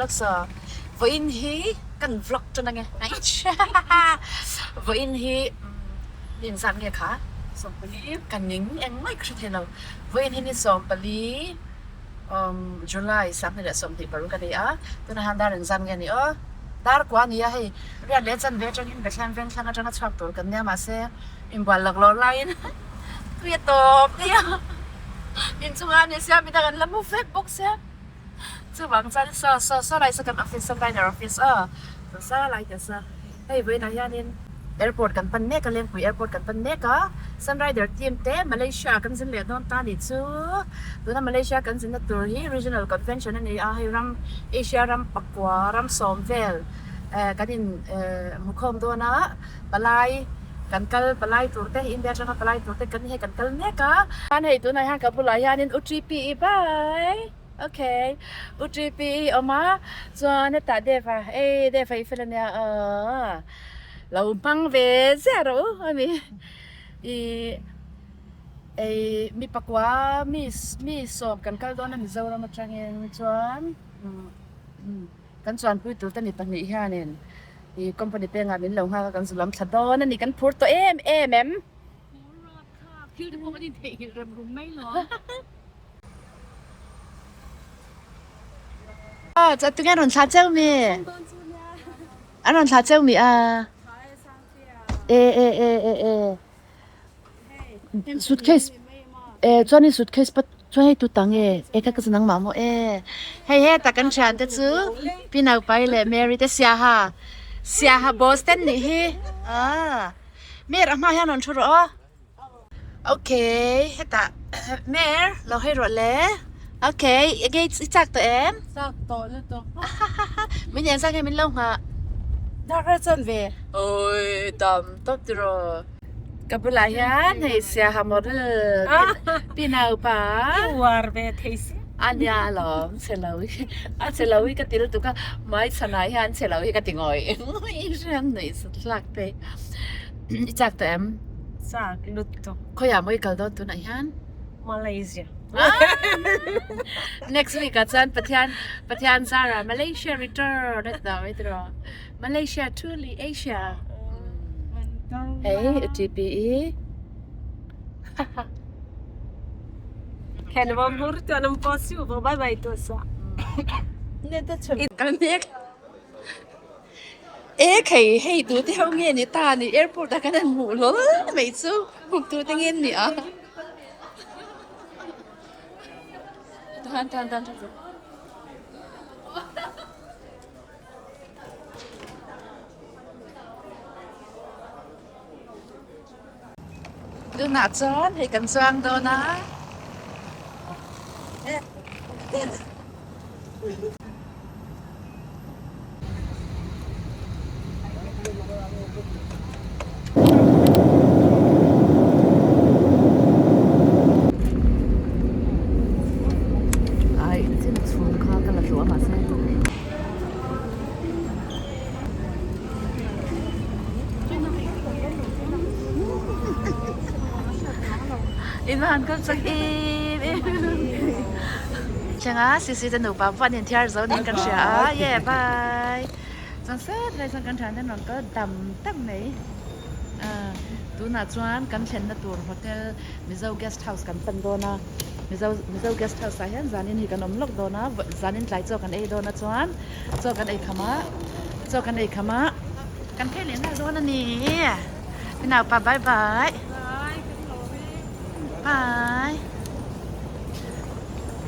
lawk saw vawiin hi kan vlog tan ange vawiin hi ni engzat nge kha sawmpali ka ning engmah ka hre thei lo vawiin hi ni sawmpali July sanghnih leh 25 a ni a tunah hian dar engzat nge ni aw dar kua a ni a hei riat leh chanve atangin Bethlehem vengthlang atanga chhuak tur kan nia mahse inbual laklawh laiin tui a tawp daih a inchungah a ni sia midang an la mu vek bawk sia chuvang chuan saw saw saw lai saw kan office saw liner office aw saw saw lai te saw hei vawiinah hianin airport kan pan mek a Lengpui airport kan pan mek a Sunrider team te Malaysia ah kan zin leh dawn ta nih chu tuna Malaysia kan zinna tur hi regional convention a ni a hei ram Asia ram pakua ram sawm vel eh kan in eh hmukhawm dawn a. Palai kan kal palai tur te India atanga palai tur te kan hei kan kal mek a. Chuan hei tunah hian ka bulah hianin U T P i bye okay U T P i awm a chuan hetah Dave-a ei Dave-a i fel ania aw lo hmang ve ziah rawh u ani ih ei mi pakua mi mi sawm kan kal dawn a Mizoram atangin chuan umm. Kan chuanpui tur te mi pahnih hianin ih company pengah min lo nghak a kan zu lam thla dawn a ni kan phur tawh em em em. Phur rawt kha thil te pawh kan intheihnghilh rem rum mai lo. Aw chuan tunge an rawn thlah cheu mi? An rawn thlah cheu mi a? E e e e e. Suitcase eh chuanin suitcase pat chuan hei tut ang e e kha ka chu nangmah maw e hei heta kan thian te chu pi Naupai leh Mary te siaha siaha boss te an nih hi ah Mer a hma hian rawn thu rawh aw okay hetah Mer lo hawi rawh le okay enge i chak tawh em chak tawh lutuk min en zat nge min lo nghah darkar chuan ve oi tam tawp tiraw. Ka bulah hian hei siaha model pi naupa uar ve thei si a nia alawm chhe lo hi a chhe lo hi ka ti lutuk a mai chhanah hian chhe lo hi ka ti ngawih ngawih hriat nuih sut hlak te i chak tawh em chak lutuk khawiah maw i kal dawn tunah hian Malaysia next week ah chuan Pathian Pathian zara Malaysia return a ti ta mai tiraw. Malaysia truly Asia. Hei TPE. Khen va mur tu anam po siu va bye bye tu sa. Ne ta chun kal mek. E khei hei tu te ho nge ni ta ni airport a kan an hmuh lol mai chu tu te ngen ni a. Tan tan tan tan. Tunah chuan hei kan chuang dawn a. Ai chin chhum kha ka la tluah a mahse. In han kal chak em em. Thleng a CC te nupa pawh an inthiar zo niin kan hria a yeah bye. Chuan set lai chuan kan thian ten rawn kal dam dam mai. Tunah chuan kan thlenna tur hotel Mizo guest house kan pan dawn a. Mizo Mizo guest house ah hian zanin hi kan awm lawk dawn a zanin tlai chaw kan ei dawn a chuan chaw kan ei kham a chaw kan ei kham a kan phei leh nghal dawn a ni i naupa bye bye bye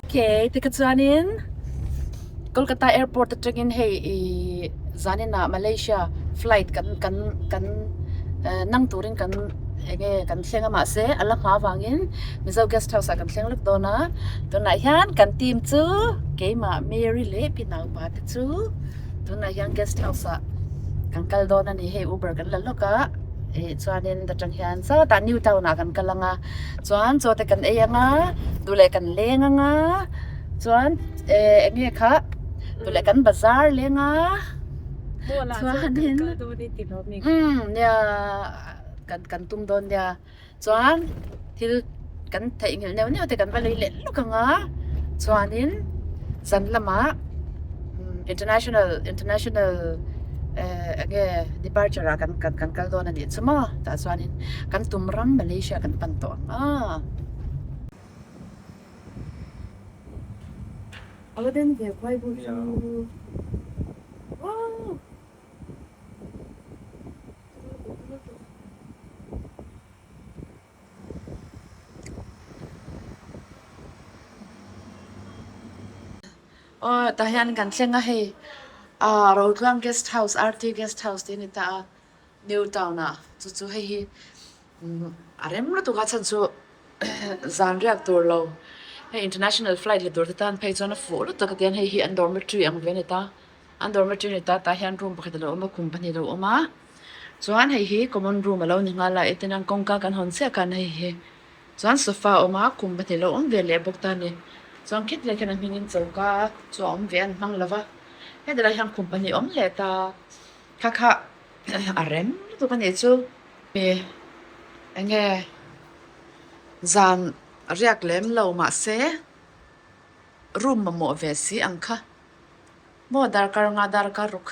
okay tikha chuanin Kolkata airport atangin hei ih zanin ah Malaysia flight kan kan kan nang turin kan eng nge kan thleng a mahse a la hma avangin Mizo guest house ah kan thleng lawk dawn a tunah hian kan team chu keimah Mary leh pi naupa te chu tunah hian guest house ah kan kal dawn a ni hei Uber kan la lawk a ih chuanin ta tang hian sawtah new town ah kan kal ang a chuan chaw te kan ei ang a duh leh kan leng ang a chuan eh eng nge kha duh leh kan bazar leng a chuanin umm nia kan kan tum dawn nia chuan thil kan theihnghilh neuh neuh te kan va lei leh lawk ang a chuanin zan lamah. International international eh eng nge departure ah kan kan kan kal dawn a nih chu maw tah chuanin kan tum ram Malaysia kan pan tawh ang a. A va den ve khuai bu chu wow. Aw tah hian kan thleng a hei ah Rotluang guest house RT guest house tih a ni ta a new town ah chu chu hei hi a rem lutuk a chhan chu zan riak tur lo hei international flight la tur te tan phei chuan a fuh lutuk a tiang hei hi an dormitory ang ve a ni ta. An dormitory ni ta tah hian room pakhat a lo awm a khum pahnih a lo awm a chuan hei hi common room a lo ni nghal a eten an kawngka kan hawn chiah khan hei hi chuan sofa a awm a khum pahnih a lo awm ve leh bawk ta a ni chuan khit leh khian a hmingin choka chu a awm ve a an hmang lo va heti lai hian khum pahnih a awm leh ta kha kha a rem lutuk a nih chu eng nge zan riak lem lo mahse room mamawh ve si ang kha. Maw darkar nga darkar ruk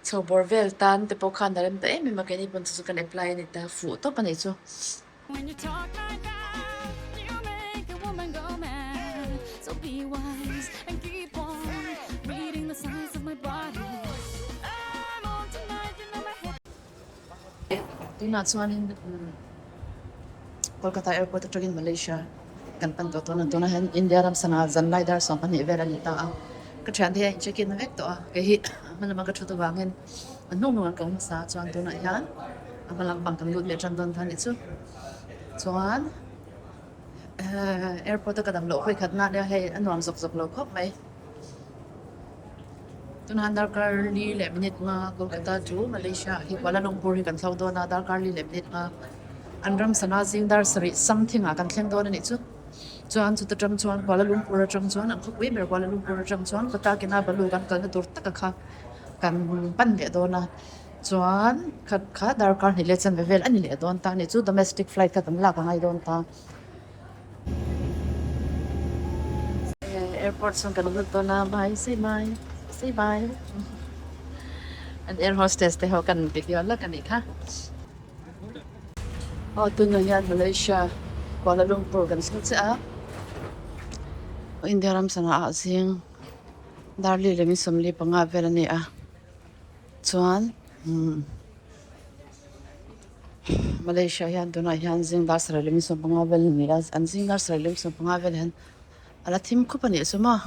chho bawr vel tan te pawh khan a rem ta em em a keini pawn chu chu kan apply a ni ta fuh tawp a nih chu. Tunah chuanin Kolkata airport atangin Malaysia kan pan tawh dawn a tunah hian India ram sangha zanlai dar 12 vel a ni ta a ka thiante hi a in check in vek tawh a kei hi a hma lama ka thut avangin a hnung hnungah ka awm hmasa a chuan tunah hian a hma lampang kan lut leh tan dawn ta a nih chu chuan airport a ka dam loh hawi khat na nia hei a nuam zawk zawk lo khawp mai. Tunah darkar li leh minute nga Kolkata chu Malaysia hi Kuala Lumpur hi kan thlawk dawn a darkar li leh minute nga an ram sana zing dar sarih something ah kan thleng dawn a nih chu chuan chuta tang chuan Kuala Lumpur atang chuan an khawpui ber Kuala Lumpur atang chuan Kota Kinabalu kan kalna tur taka kha kan pan leh dawn a chuan kha kha darkar hnih leh chanve vel a ni leh dawn ta a nih chu domestic flight kha kan lak a ngai dawn ta. Airport chhung kan lut dawn a bye say bye say bye an air hostess te ho kan video lak a nih kha aw tunah hian Malaysia Kuala Lumpur kan thleng chiah a India ram sana ah zing darli leh 45 vel a ni a chuan umm. Malaysia hian tunah hian zing dar sarih leh 15 vel a ni a an zing dar sarih leh 15 vel hian a la thim khup a nih chu maw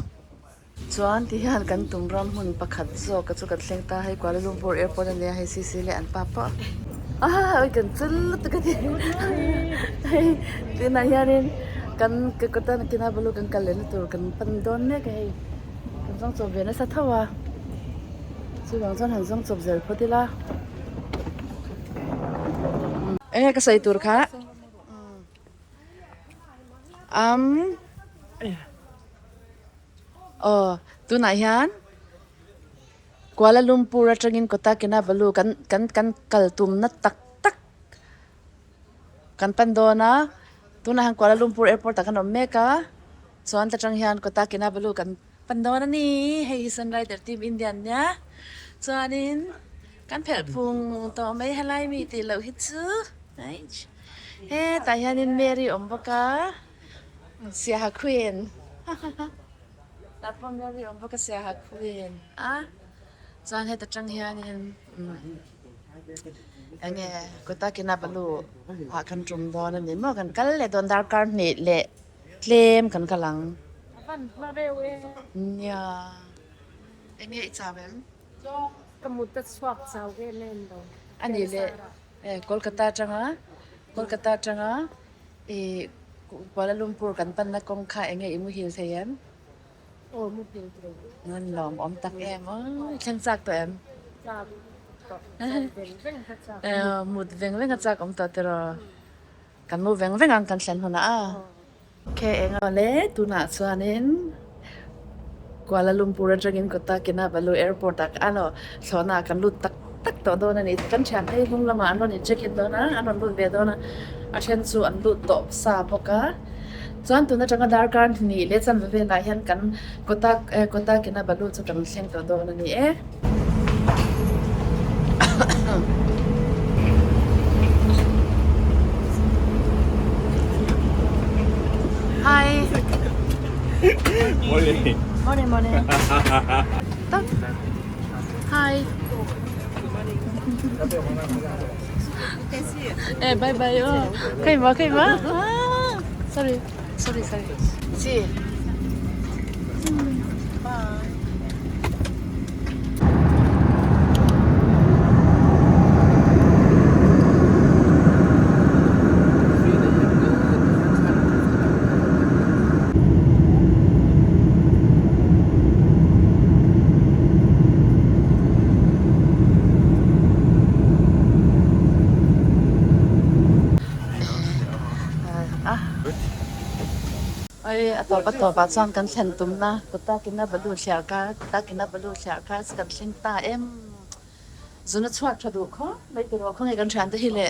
chuan ti hian kan tum ram hmun pakhat zawk chu kan thleng ta hei Kuala Lumpur airport a nia hei C C leh an pa pawh ah kan chul lutuk a ni hei tunah hianin kan Kota Kinabalu kan kal lehna tur kan pan dawn mek a hei kan zawng chawp ve nasa tho a chuvang chuan han zawng chawp zel phawt ila. Enge ka sawi tur kha umm aw tunah hian Kuala Lumpur atangin Kota Kinabalu kan kan kan kal tumna tak tak kan pan dawn a tunah hian Kuala Lumpur airport ah kan awm mek a chuan ta tang hian Kota Kinabalu kan pan dawn a ni hei hi Sunrider team India an nia chuanin. Kan phelh phung tawh mai helai mi tih loh hi chu hetah hianin Mary awm bawk a Siaha Queen tah pawh Mary awm bawk a Siaha Queen a chuan heta tang hianin eng nge Kota Kinabalu ah kan tum dawn a ni maw kan kal leh dawn darkar hnih leh tlem kan kal ang nia eng nge i chau em? Ka mut a chhuak chau em em lo. A nih leh Kolkata atanga Kolkata atanga i Kuala Lumpur kan panna kawng kha eng nge i muhil thei em? Aw muhil thei. Nan lawm awm tak em aw i thleng chak tawh em? Chak tawh chak veng veng kha chak. Mut veng veng a chak awm tawh tiraw? Kan mu veng veng ang kan thlen hunah a. Ok eng awle tunah chuanin Kuala Lumpur atangin Kota Kinabalu airport ah a lo thlawhna ah kan lut tak tak tawh dawn a ni. Kan thian phei hnung lamah an rawn in check in dawn a, an rawn lut ve dawn a, a then chu an lut tawh sa bawk a. Chuan tun atanga darkar hnih leh chanve velah hian kan Kota Kota Kinabalu chu kan thleng tawh dawn a ni e. Hi. Morning. Morning, morning. Top. Hi. Eh, bye bye. Oh. 可以吗？可以吗？啊，sorry, sorry, sorry. See. Bye. Oi a tawp a tawp ah chuan kan thlen tumna Kota Kinabalu thliar kar Kota Kinabalu thliar kar chu kan thleng ta em zun a chhuak tha duh khawp mai tiraw khawnge kan thiante hi le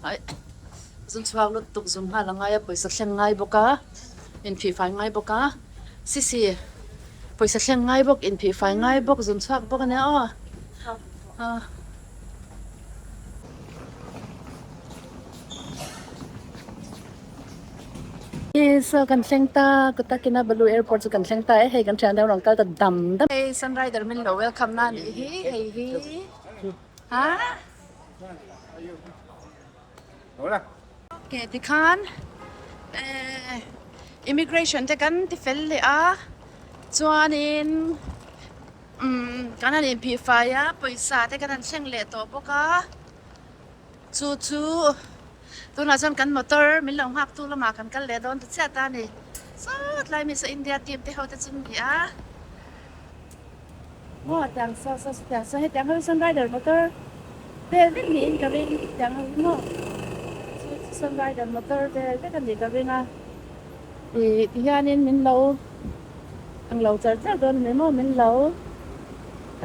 ai zun chhuak lutuk zum nghal a ngai a pawisa thleng ngai bawk a inphihfai ngai bawk a sisi pawisa thleng ngai bawk inphihfai ngai bawk zun chhuak bawk a nia aw ah. Saw kan thleng ta Kota Kinabalu airport chu kan thleng ta e hei kan thian deuh rawn kal ta dam dam. Hei Sunrider min lo welcome na anih hi hei hi ha Okay tikhan eh immigration te kan ti fel leh a chuanin umm kan han inphih fai a pawisa te kan han thleng leh tawh bawk a. Chu chu tunah chuan kan motor min lo nghak tu lamah kan kal leh dawn ta chiah ta a ni. Sawt lai mi saw India team te ho te chu an ni a. Maw tiang saw saw tiang saw hetiang ho hi sawn rider motor vel vek niin ka ring tiang ho hi maw chu chu sawn rider motor vel vek a nih ka ring a. Ih tihianin min lo ang lo char char dawn a ni maw min lo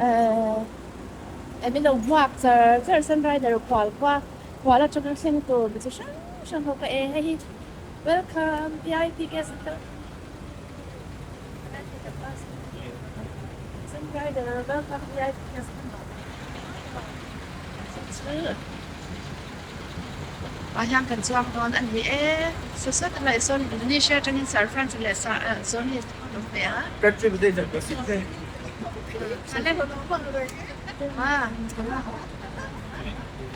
eh. Min lo hmuak char char Sunrider khual khua khual atanga thleng tur mi chi hrang hrang ho ka e hei hi welcome VIP guest an Sunrider welcome VIP guest ah hian kan chuang dawn a ni e sasawt a laih sawn Indonesia atangin Sir Francis leh Sir Johnny an awm ve a.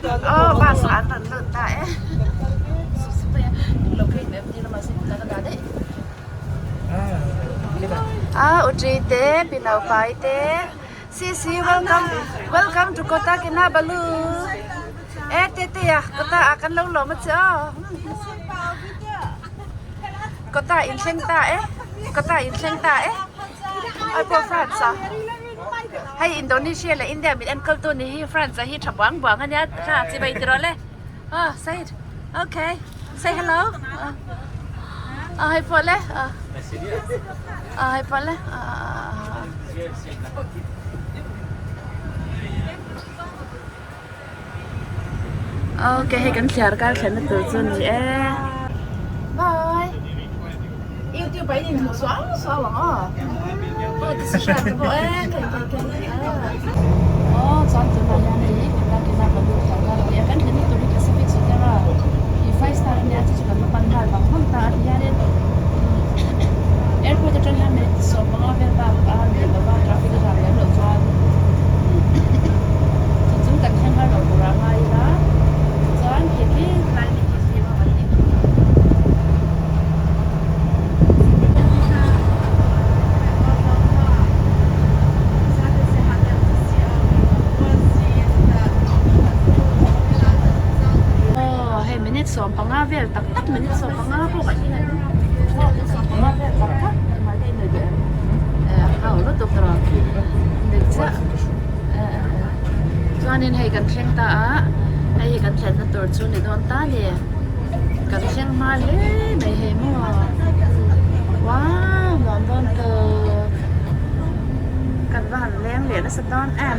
Aw bus ah an rawn lut ta e a u ṭi te pi naupai te sisi welcome welcome to Kota Kinabalu e tete a kota ah kan lo lawm a che aw kota in thleng ta e kota in thleng ta e. Ai pawh France a hei Indonesia leh India min enkawl tu ni hi France ah hi tha buang buang a nia kha chi bai tiraw le aw say okay say hello aw hei pawh le aw hei pawh le Okay hei kan thliar kar thlenna tur chu a ni e bye youtube ah in inhmuh suau suau ang aw aw ti si hriat ka pawh e kei kei kei aw chuan tunah hian hei kena kena ka lut thliar kar a ni a kan thlenna tur hi Pacific Sutera tih five star a nia chu chu kan va pan nghal vang vang ta a ti hianin airport atang hian minute 15 vel bak a ni lova traffic a zam lem loh chuan chu chu kan thleng har lo tur a ngai ila chuan khi khi lai mi khi khi a ni. Aw hei minute 15 vel tak tak minute 15 pawh kan minute 15 vel tak tak a ho lutuk tawh dik chiah chuanin hei kan thleng ta a hei hi kan thlenna tur chu ni dawn ta ni kan thleng hma hle mai hei maw wow nuam dawn tawp kan va han leng leh nasa dawn em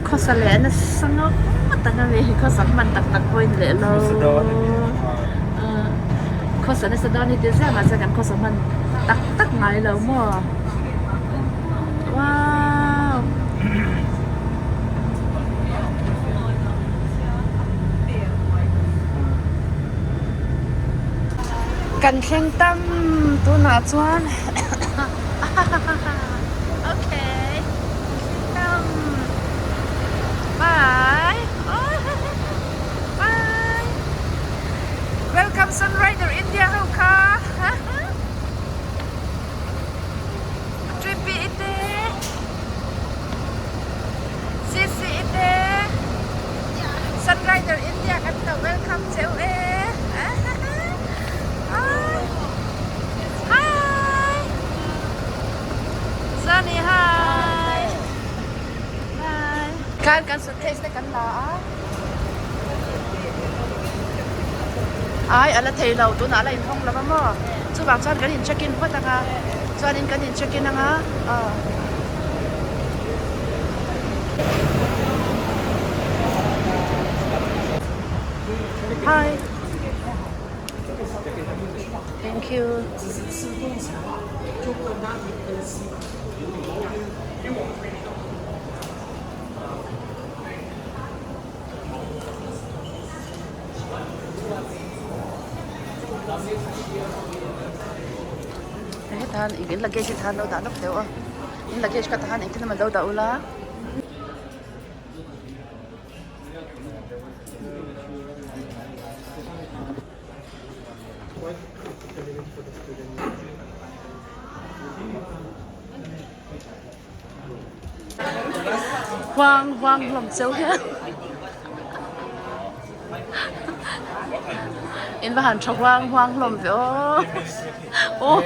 khawsa leh nasa ngawt ang a mi khawsa hman tak tak pawhin leh lo. khawsa nasa dawn hi ti ziah mahse kan khawsa hman tak tak ngai lo maw wow kan thleng tam tunah chuan okay tam bye Bye! Welcome Sunrider India ho kha! Trippy ite! Sisi ite! Sunrider India kan lo welcome cheu e! Hi! Sunny hi! Hi! Khan kan suitcase te kan la a. Ai a la thei lo tunah a la inhawng lo a maw chuvang chuan kan in check in phawt ang a chuanin kan in check in ang a aw. Hi Thank you. Hetah hian in luggage hi tah hian lo dah lawk teh aw in luggage kha tah hian engtin emaw lo dah ula. Huang huang hlawm cheu hian in va han tha huang huang hlawm ve aw.